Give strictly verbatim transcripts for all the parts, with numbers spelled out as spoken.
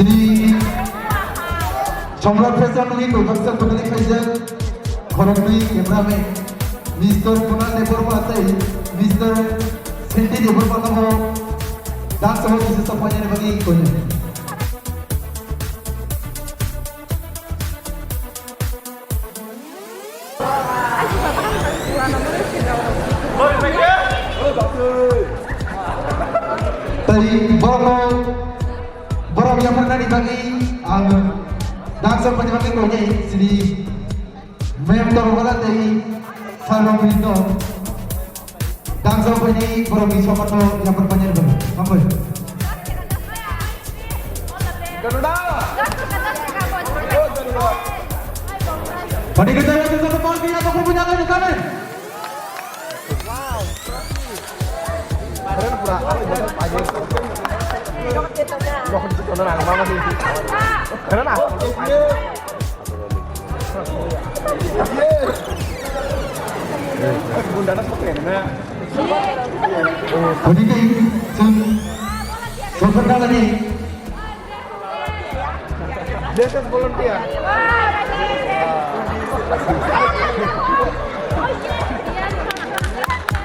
Chini Samrat Fashion ni bai baksa tongmani khaijak khoroknwi cameraman Mister Kunal Debbarma tei Mister Sandy Debbarma no dance o kisa sapainani bagwi koinai. Tei borokno, borok yapharnani bagwi ang dance o painani bagwi koinai chini ma'am Dorobala tei sir rok no. Dance o painai borokni sokat no yaphar painani bagwi. Hambai. Padi kita yang satu party atau pun punya kami kami. Hwnwi tei chwng sothor dalani. This is volunteer.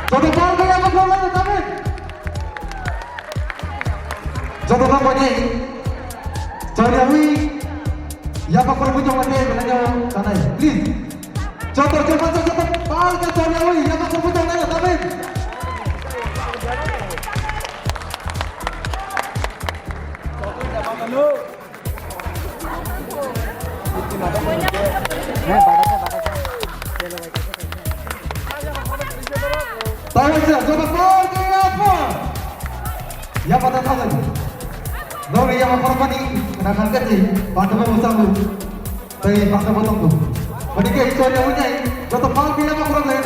Joto ball kaya mo ball kaya kami. Joto ka bani. Chari awi. Yapa koro bujong ate belanya tanai. Please. Joto joto joto ball ka chari awi. Yapa koro bujong ate tanai. Tahu saja, coba ball ke apa? Ya pada tahu. Nori yang apa tadi? Kena kaget nih. Pada mau sanggup. Tei baksa botong tu. Mani ke isor ya punya. Joto ball ke apa kurang lain?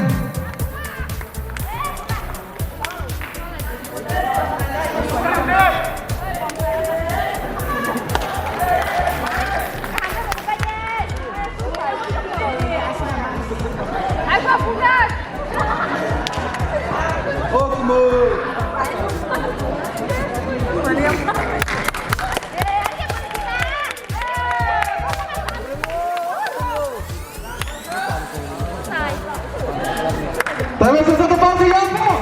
Tayo sa sa tapang sa Yangko.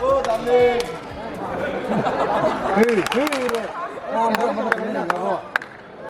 Oh, darling. Hey, hey, hey.